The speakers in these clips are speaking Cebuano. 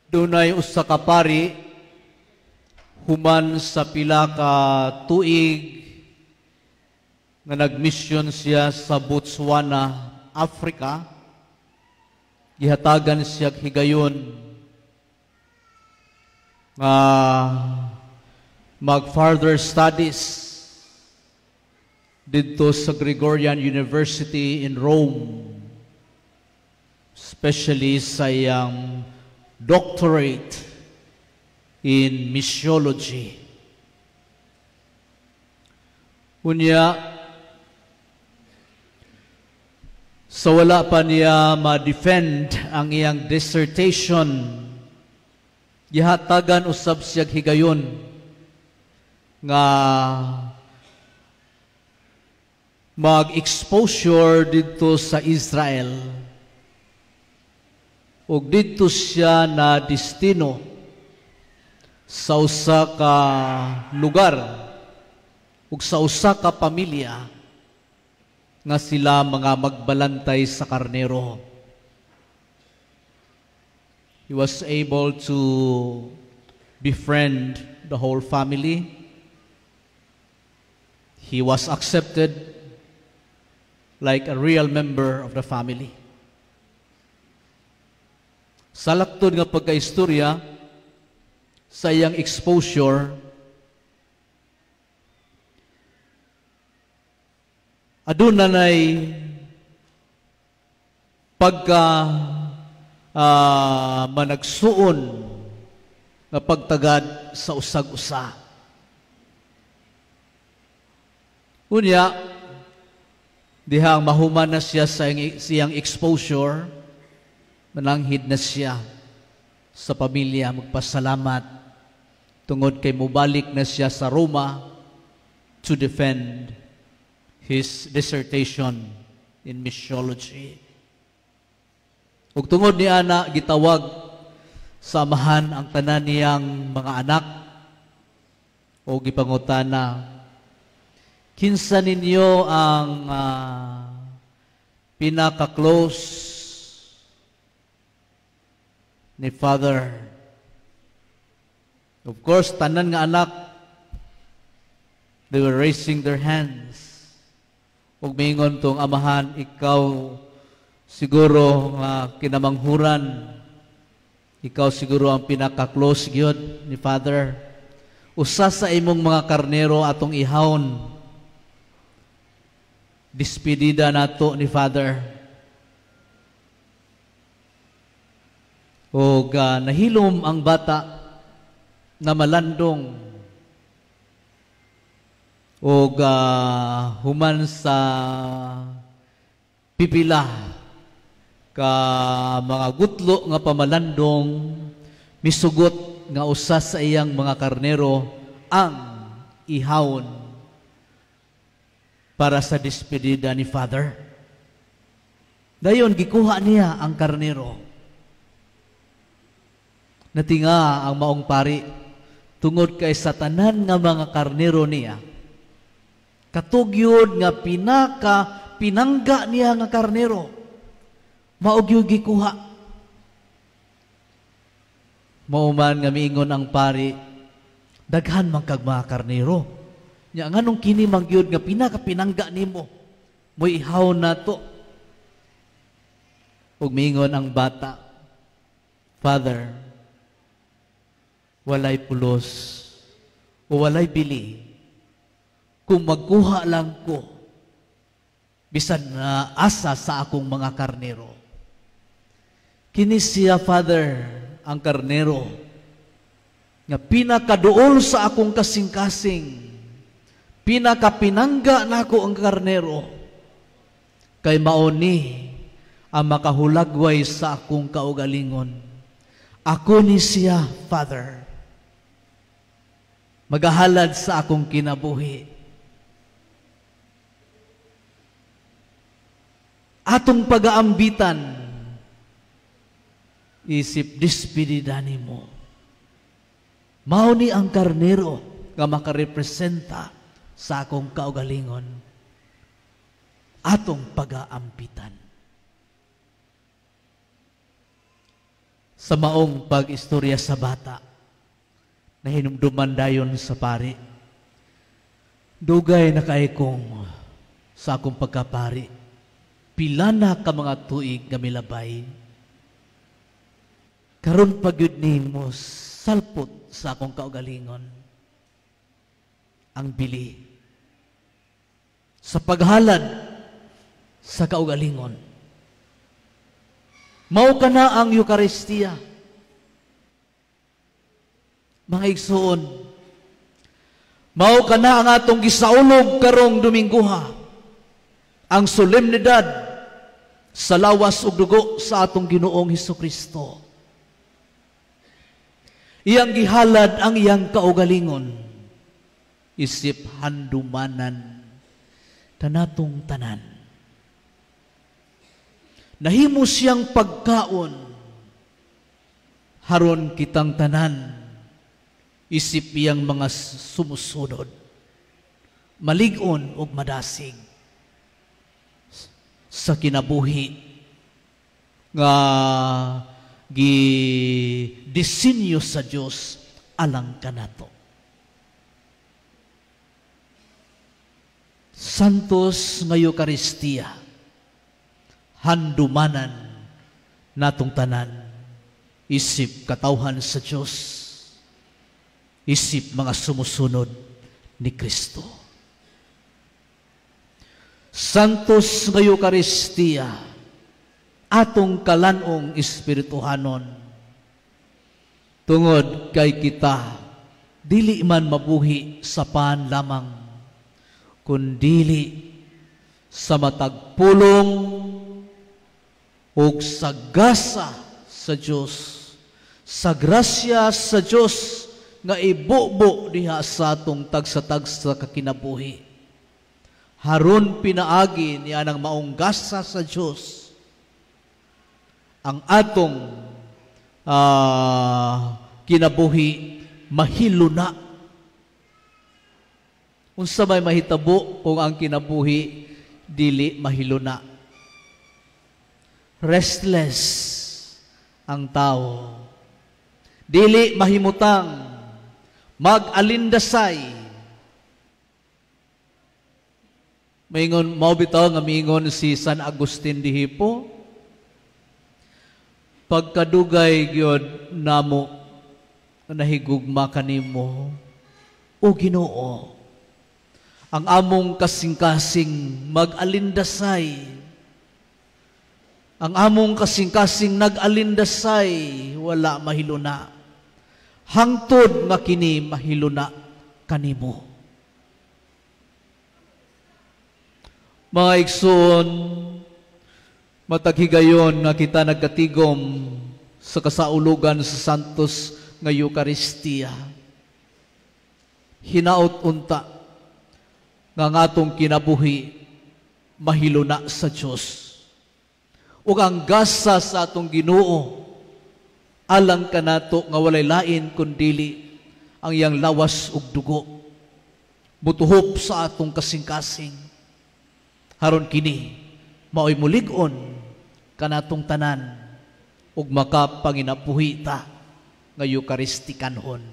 Dunay usa ka pari, human sa pila ka tuig nga nagmisyon siya sa Botswana, Africa, gihatagan siya higayon nga mag further studies didto sa Gregorian University in Rome, especially sa iyang doctorate in missiology. Unya, sa wala pa niya ma-defend ang iyang dissertation, gihatagan usab siya higayon nga mag-exposure didto sa Israel. Ug didto siya na destino sa usa ka lugar ug sa usa ka pamilya nga sila mga magbalantay sa karnero. He was able to befriend the whole family. He was accepted like a real member of the family. Sa laktod nga pagkaistorya, sa iyang exposure, aduna nay pagka managsuon nga pagtagad sa usag-usa. Unya, dihang mahuman na siya sa siyang exposure, mananghid na siya sa pamilya, magpasalamat tungod kay mobalik na siya sa Roma to defend his dissertation in missiology. Ug tungod ni ana, gitawag sa amahan ang tanan niyang mga anak o gipangutana, "Kinsa ninyo ang pinaka-close ni Father?" Of course, tanan nga anak, they were raising their hands. Ug miingon tong amahan, "Ikaw siguro nga kinamanghuran, ikaw siguro ang pinaka-close gyud ni Father. Usa sa imong mga karnero atong ihawon. Despedida nato ni Father." Og nahilom ang bata na malandong og human sa pipila ka mga gutlo nga pamalandong, misugot nga usa sa iyang mga karnero ang ihawon para sa despedida ni Father. Dayon gikuha niya ang karnero. Natinga ang maong pari tungod kay sa tanan nga mga karnero niya, katugyod nga pinaka pinangga niya nga karnero, mao gyud gikuha. Mao man nga miingon ang pari, "Daghan man kag mga karnero. Nya nganong kini man gyud nga pinaka pinangga nimo mo'y ihaw nato?" Ug miingon ang bata, "Father, walay pulos o walay bili kung magkuha lang ko bisan na asa sa akong mga karnero. Kini siya, Father, ang karnero nga pinakaduol sa akong kasing-kasing, pinakapinangga nako ang karnero, kay mao ni ang makahulagway sa akong kaugalingon. Ako ni siya, Father, magahalad sa akong kinabuhi." Atong pagaambitan, isip despedida nimo. Mao ni ang karnero nga makarepresenta sa akong kaugalingon. Atong pagaambitan. Sa maong pag-istorya sa bata, nahinumduman dayon sa pari, "Dugay na kay kong sa akong pagkapari. Pila na ka mga tuig nga milabay. Karon pa gyud nimo salpot sa akong kaugalingon ang bili sa paghalad sa kaugalingon." Mao kana ang Eukaristiya. Mga igsoon, mao kana ang atong gisaulog karong Domingguha, ang solemnidad sa lawas ug dugo sa atong Ginoong Hesus Kristo. Iyang gihalad ang iyang kaugalingon isip handumanan kanatong tanan. Nahimo siyang pagkaon haron kitang tanan isip iyang mga sumusunod malig-on ug madasig sa kinabuhi nga gi disenyo sa Dios alang kanato. Santos nga Eukaristiya, handumanan natong tanan isip katawhan sa Dios, isip mga sumusunod ni Kristo. Santos nga Eukaristiya, atong kalan-ong espirituhanon. Tungod kay kita, dili man mabuhi sa pan lamang, kundili sa matag pulong ug sa gasa sa Dios, sa grasya sa Dios nga ibubo diha sa atong tagsa-tagsa kakinabuhi. Haron pinaagi niya ng maong gasa sa Dios ang atong kinabuhi mahiluna. Unsa may mahitabo kung ang kinabuhi dili mahiluna? Restless ang tao. Dili mahimutang, mag-alindasay. Maingon, mao bitaw nga miingon si San Agustin de Hippo, "Pagkadugay gyud namo nahigugma kanimo, o Ginoo, ang among kasing-kasing mag-alindasay. Ang among kasing-kasing nag-alindasay, wala mahiluna. Hangtod nga kini mahiluna kanimo." Mga igsoon, matag higayon nga kita nagkatigom sa kasaulugan sa Santos nga Eukaristiya, hinaot unta nga ang atong kinabuhi mahiluna sa Dios. Ug ang gasa sa atong Ginoo alang kanato nga walay lain kundili ang iyang lawas ug dugo, mutuhop sa atong kasing-kasing. Haron kini maoy mulig-on kanatong tanan ug makapanginabuhi ta nga Eukaristikanhon.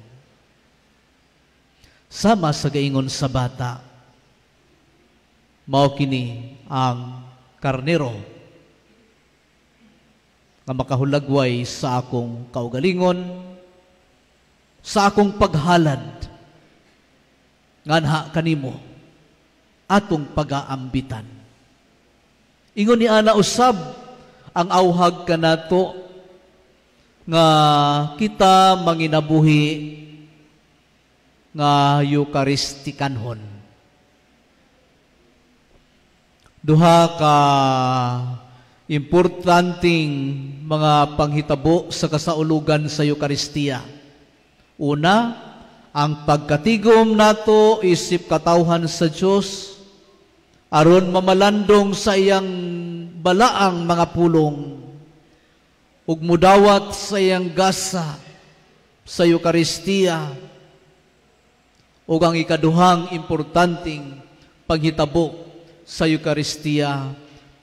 Sama sa gaingon sa bata, mao kini ang karnero nga makahulagway sa akong kaugalingon, sa akong paghalad nganha kanimo atong pagaambitan. Ingon ni ana usab ang auhag kanato nga kita manginabuhi nga Eukaristikanhon. Duha ka importanteng mga panghitabo sa kasaulugan sa Eukaristiya. Una, ang pagkatigom nato isip katawhan sa Dios aron mamalandong sa iyang balaang mga pulong ug mudawat sa iyang gasa sa Eukaristiya. Ug ang ikaduhang importanteng panghitabo sa Eukaristiya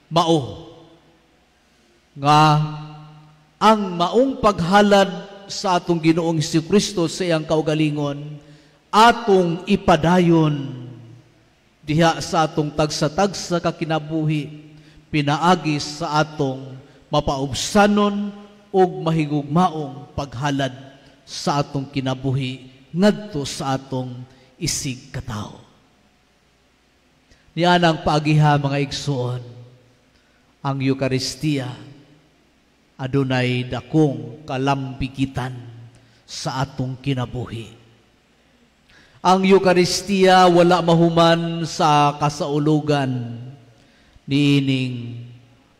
mao nga Ang maong paghalad sa atong Ginoong Hesukristo sa iyang kaugalingon, atong ipadayon diha sa atong tagsa-tagsa ka kinabuhi, pinaagi sa atong mapaubsanon ug mahigugmaong paghalad sa atong kinabuhi ngadto sa atong isig katawo. Nianang paagiha, mga igsoon, ang Eukaristiya adunay dakong kalambigitan sa atong kinabuhi. Ang Eukaristiya wala mahuman sa kasaulugan niining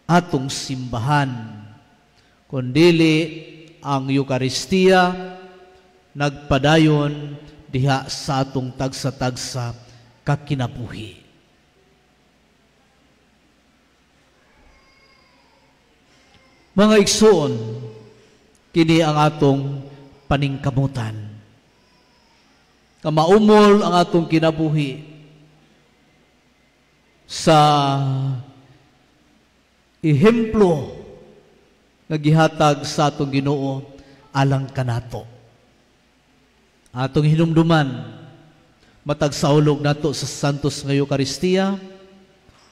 atong simbahan, kundili ang Eukaristiya nagpadayon diha sa atong tagsa-tagsa kakinabuhi. Mga igsoon, kini ang atong paningkamutan. Kamaumol ang atong kinabuhi sa ehemplo nga gihatag sa atong Ginoo alang kanato. Atong hinumduman, matag saulog nato sa Santos nga Eukaristiya,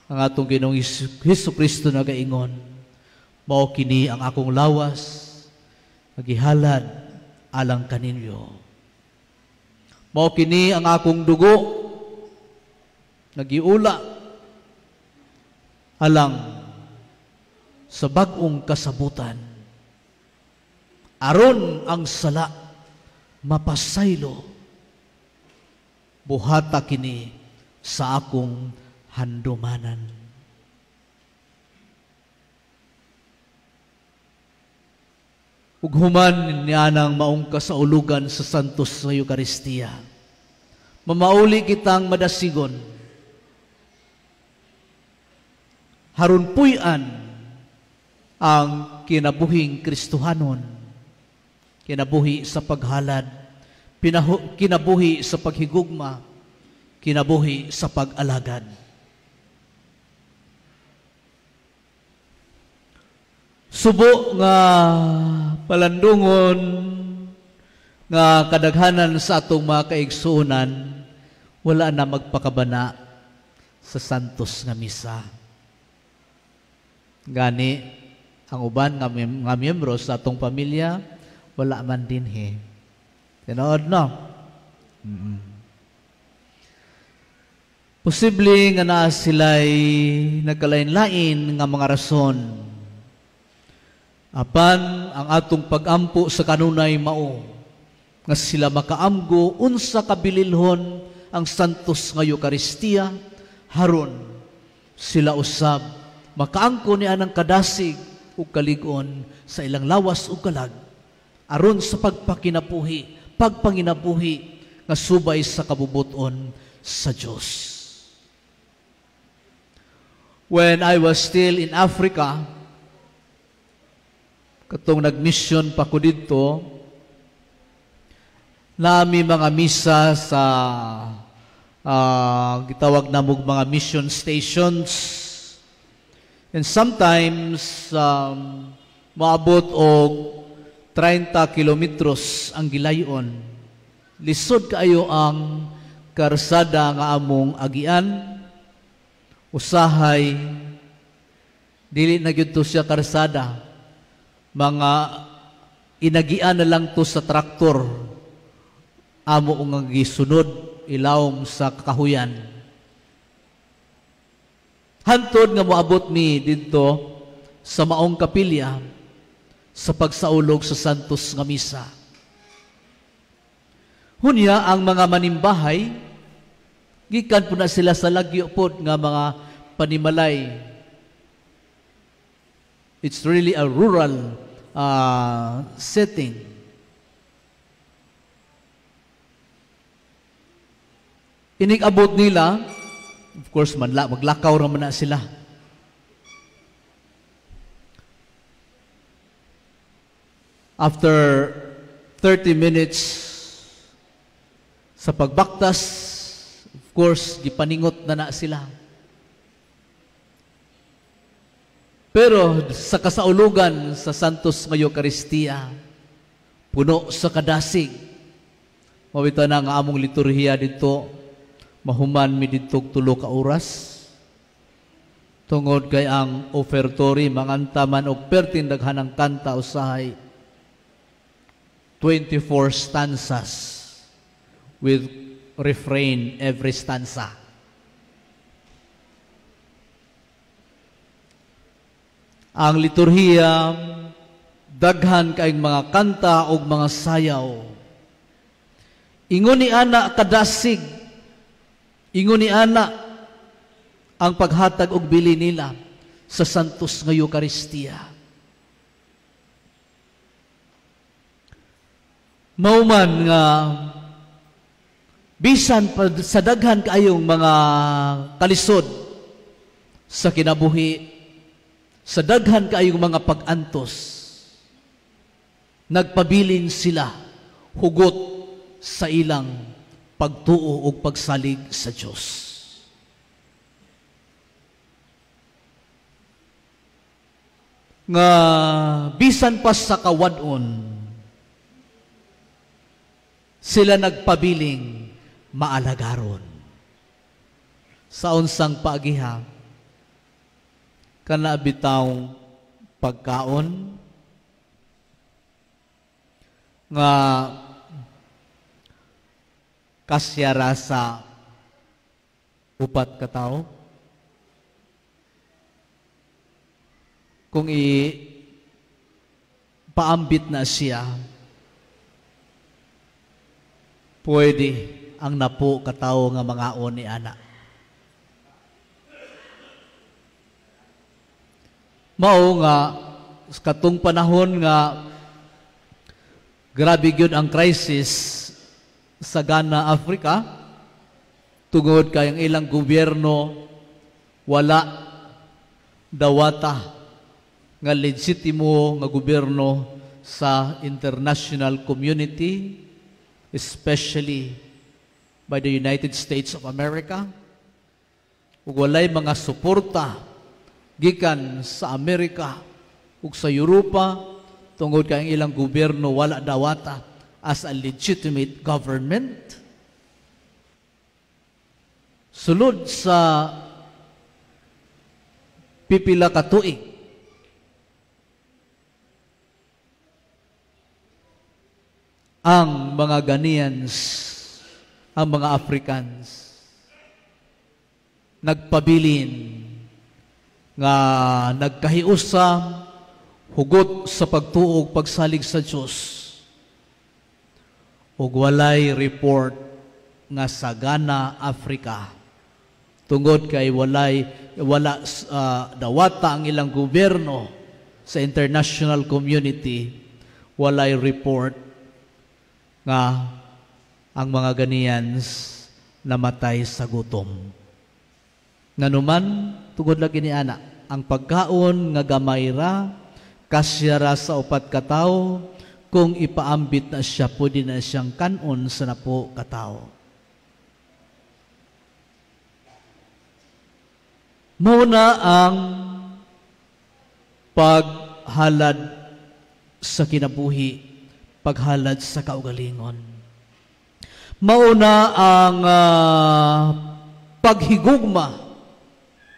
ang atong Ginoong Hesus Kristo nagaingon, "Mao kini ang akong lawas nga gihalad alang kaninyo. Mao kini ang akong dugo nga giula alang sa bag-ong kasabutan. Aron ang sala mapasaylo, buhata kini sa akong handumanan." Ug human nianang maong kasaulugan sa Santos sa Eukaristiya, mamauli kitang madasigon, harun puy-an ang kinabuhing Kristohanon, kinabuhi sa paghalad, kinabuhi sa paghigugma, kinabuhi sa pag-alagad. Subo nga palandungon nga kadaghanan sa atong mga kaigsuonan wala na magpakabana sa Santos nga misa. Gani ang uban nga miyembro sa atong pamilya wala man dinhi. Tinuod, no? Posible nga naa sila'y nagkalain-lain nga mga rason. Apan ang atong pagampo sa kanunay mao nga sila makaamgo unsa kabililhon ang Santos nga Eukaristiya, haron sila usab makaangko ni anang kadasig ug kalig-on sa ilang lawas ug kalag, aron sa pagpakinabuhi, pagpanginabuhi nga subay sa kabubuton sa Dios. When I was still in Africa, katong nag-mission pa ko dito, nami mga misa sa gitawag namog mga mission stations. And sometimes maabot og 30 kilometros ang gilayon. Lisod kaayo ang karsada nga among agian. Usahay dili na gyud to siya karsada. Mga inagian na lang to sa traktor. Amo nga gisunod ilawom sa kakahuyan. Hantod nga moabot mi didto sa maong kapilya sa pagsaulog sa Santos nga misa. Hunya ang mga manimbahay gikan po na sila sa lagyo pod nga mga panimalay. It's really a rural setting. Inig-abot nila, of course, maglakaw raman na sila. After 30 minutes sa pagbaktas, of course, gipaningot na na sila. Pero sa kasaulugan sa Santos nga Eucharistia, puno sa kadasig. Mao bitaw na nga among liturhiya dito, mahuman mi didto 3 ka oras. Tungod kay ang offertory, manganta man og perting daghanang kanta usahay 24 stanzas with refrain every stanza. Ang liturhiya, daghan kaayong mga kanta og mga sayaw. Ingon ni ana kadasig, ingon ni ana ang paghatag og bili nila sa Santos nga Eucharistia. Mao man nga bisan pa sa daghan kaayong mga kalisod sa kinabuhi, sa daghan kaayong mga pag-antos, nagpabilin sila hugot sa ilang pagtuo ug pagsalig sa Dios. Nga bisan pa sa kawad-on, sila nagpabiling maalagaron. Sa unsang paagiha, kana bitaw pagkaon nga kasyara sa 4 ka tawo. Kung ipaambit na siya, pwede ang 10 ka tawo nga mangaon ni ana. Mao nga katong panahon nga grabe gyud ang crisis sa Ghana, Africa, tungod kay ang ilang gobyerno wala dawata nga legitimo nga gobyerno sa international community, especially by the United States of America, ug walay mga suporta gikan sa Amerika ug sa Europa tungod kay ang ilang gobyerno wala dawata as a legitimate government. Sulod sa pipila ka tuig, ang mga Ghanaians, ang mga Africans, nagpabilin nga nagkahiusa hugot sa pagtuog pagsalig sa Dios, ug walay report nga sa Ghana, Africa, tungod kay wala dawata ang ilang gobyerno sa international community, walay report nga ang mga Ghanaians namatay sa gutom. Nganuman, tungod lagi ni ana, ang pagkaon nga gamay ra, kasya ra sa 4 ka tawo, kung ipaambit na siya, pwede na siyang kanon sa 10 ka tawo. Mauna ang paghalad sa kinabuhi, paghalad sa kaugalingon. Mauna ang paghigugma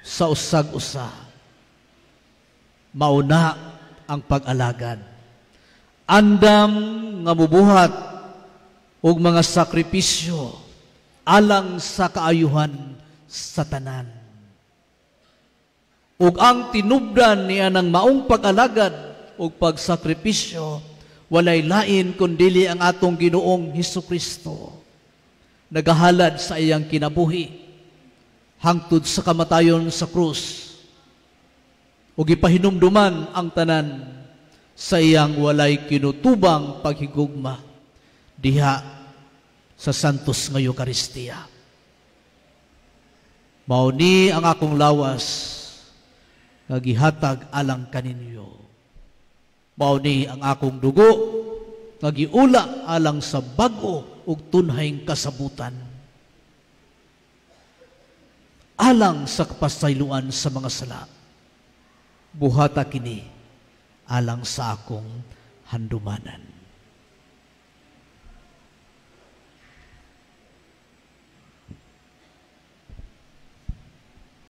sa usag-usa. Mauna ang pag-alagad. Andam nga mubuhat og mga sakripisyo alang sa kaayuhan sa tanan. Ug ang tinubdan niya ng maong pag-alagad ug pagsakripisyo, walay lain kundili ang atong Ginoong Hesukristo. Nagahalad sa iyang kinabuhi hangtod sa kamatayon sa krus, ug ipahinumduman ang tanan sa iyang walay kinutubang paghigugma diha sa Santos nga Eucharistia. Mao ni ang akong lawas nga gihatag alang kaninyo. Mao ni ang akong dugo nga giula alang sa bag-o ug tunhayng kasabutan, alang sa kapasayloan sa mga sala. Buhata kini alang sa akong handumanan."